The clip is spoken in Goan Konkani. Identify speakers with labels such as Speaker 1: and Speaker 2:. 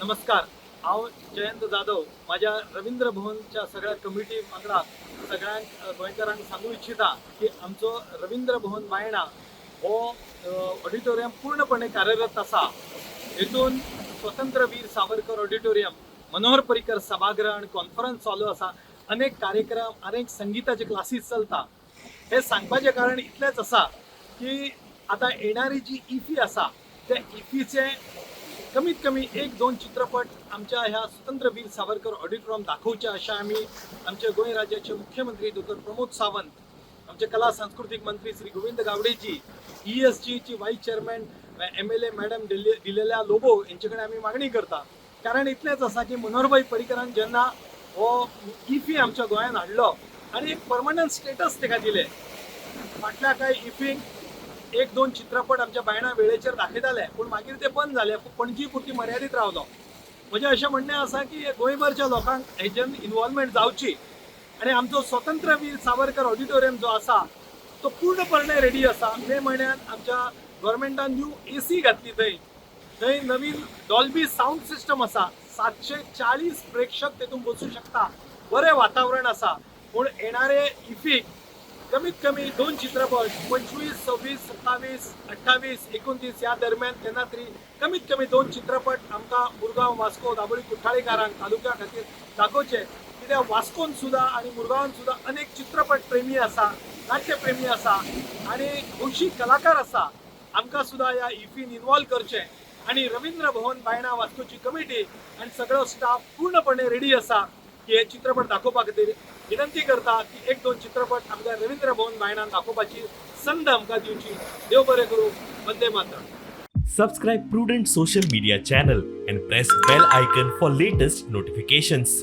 Speaker 1: नमस्कार, हांव जयंत जाधव. म्हाज्या रवींद्र भवनच्या सगळ्या कमिटी वांगडा सगळ्यांक गोंयकारांक सांगू इच्छिता की आमचो रवींद्र भवन बायणा हो ऑडिटोरियम पूर्णपणे कार्यरत आसा. हेतून स्वतंत्र वीर सावरकर ऑडिटोरियम, मनोहर पर्रीकर सभागृह आनी कॉन्फरन्स चालू आसा. अनेक कार्यक्रम, अनेक संगीताचे क्लासीस चलता. हे सांगपाचें कारण इतलेंच आसा की आतां येणारी जी इफी आसा, त्या इफीचे कमीत कमी एक दोन चित्रपट आमच्या ह्या स्वतंत्र वीर सावरकर ऑडिटोरियम दाखोवचे, अशें आमी आमचे गोंय राज्याचे मुख्यमंत्री डॉक्टर प्रमोद सावंत, आमचे कला सांस्कृतीक मंत्री Shri Govind गावडेजी, ईएसजीची vice chairman MLA madam दिलेल्या लोबो यांचे कडेन आमी मागणी करता. कारण इतलेंच आसा की मनोहरभाई पर्रीकरान जेन्ना हो इफी आमच्या गोंयांत हाडलो आनी एक परमनंट स्टेटस ताका दिलें, फाटल्या कांय इफींक एक दोन चित्रपट आमच्या बायणा वेळेचेर दाखयताले, पूण मागीर ते बंद जाले, पणजी पुरती मर्यादीत रावलो. म्हजें अशें म्हणणें आसा की गोंयभरच्या लोकांक हेजेन इन्वॉल्वमेंट जावची आनी आमचो स्वतंत्र वीर सावरकर ऑडिटोरियम जो आसा तो पूर्णपणे रेडी आसा. मे म्हयन्यात आमच्या गव्हर्मेंटान न्यू एसी घातली थंय. थंय नवीन डॉल्बी सावंड सिस्टम आसा. 740 प्रेक्षक तेतून बसूं शकता. बरें वातावरण आसा. पूण येणारे इफीक कमीत कमी दोन चित्रपट, 25, 26, 27, 28, 29 ह्या दरम्यान केन्ना तरी कमीत कमी दोन चित्रपट आमकां मुरगांव, वास्को, दाबोळी, कुठ्ठाळीकारांक, तालुक्या खातीर दाखोवचे. कित्याक वास्कोन सुद्दां आनी मुरगांवान सुद्दां अनेक चित्रपट प्रेमी आसा, नाट्यप्रेमी आसा आनी हौशी कलाकार आसा. आमकां सुद्दां ह्या इफीन इन्वॉल्व करचें आनी रवींद्र भवन बायणा वास्कोची कमिटी आनी सगळो स्टाफ पूर्णपणे रेडी आसा की हे चित्रपट दाखोवपा खातीर. विनंती करता की एक दोन चित्रपट आमकां रवींद्र भवन बायणान दाखोवपाची संद आमकां दिवची. देव बरें करूं. Vande Mataram.
Speaker 2: Subscribe Prudent Social Media channel and press bell icon for latest notifications.